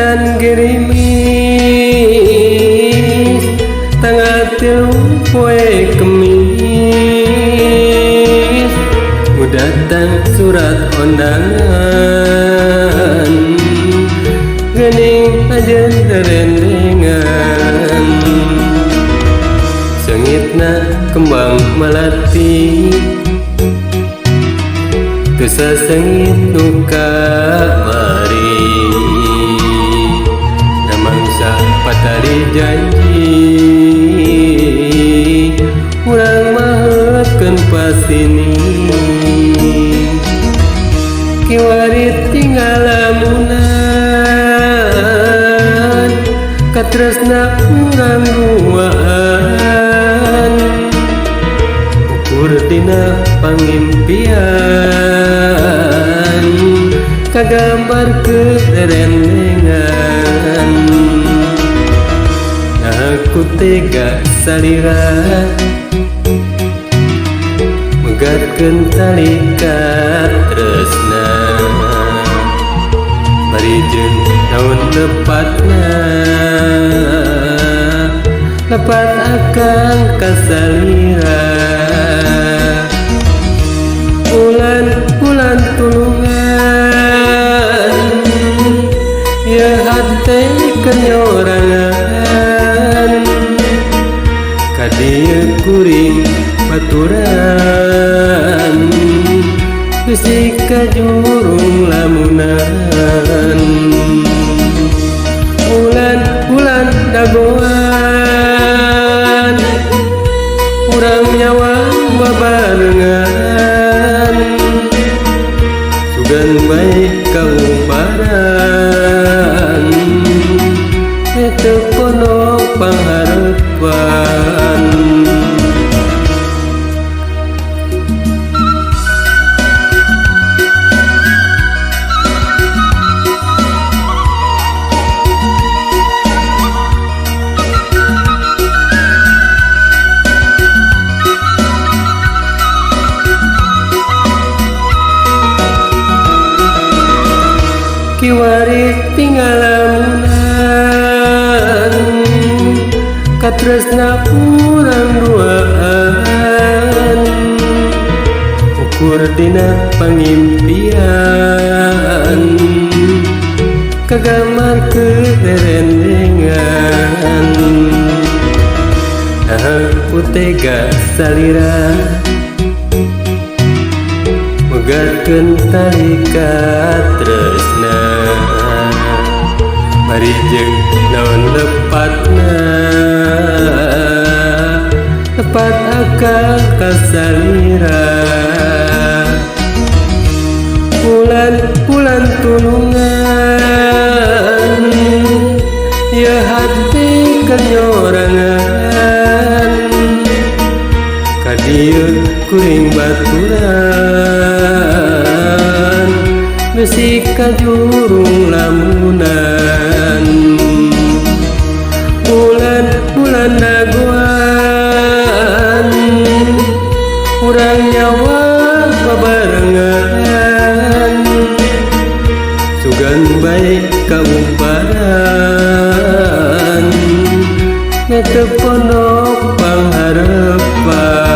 Hujan gerimis tanggal 3 poe Kemis, datang surat undangan gening aja rendengan. Sengitna kembang melati teu sasengit nu kamari, namangsa patali janji urang maheutkeun pasini. Kiwari tinggal lamunan katresna urang duaan, ukur dina pangimpian kagambar kerendengan. Aku tega salira megatkeun tali katresna, bari jeung daun lepatna lepat akang kasalira. Bulan-bulan tulungan ya hate kenyorangan, kadieu kuring baturan bisi kajurung lamunan. Bulan-bulan dagoan urang nyawa babarengan, sugan bae kaubaran teu kono pangharepan. Kiwari tinggal lamunan katresna urang duaan, ukur dina pangimpian kagambar kerendengan. Aku tega salira megatkeun tali katresna, bari jeung naon lepatna lepat akang kasalira. Bulan-bulan tulungan ya hati kenyorangan, kadieu kuring baturan bisi kajurung lamunan. Bulan-bulan dagoan urang nyawa babarengan, sugan bae kaubaran teu pondok pangharepan.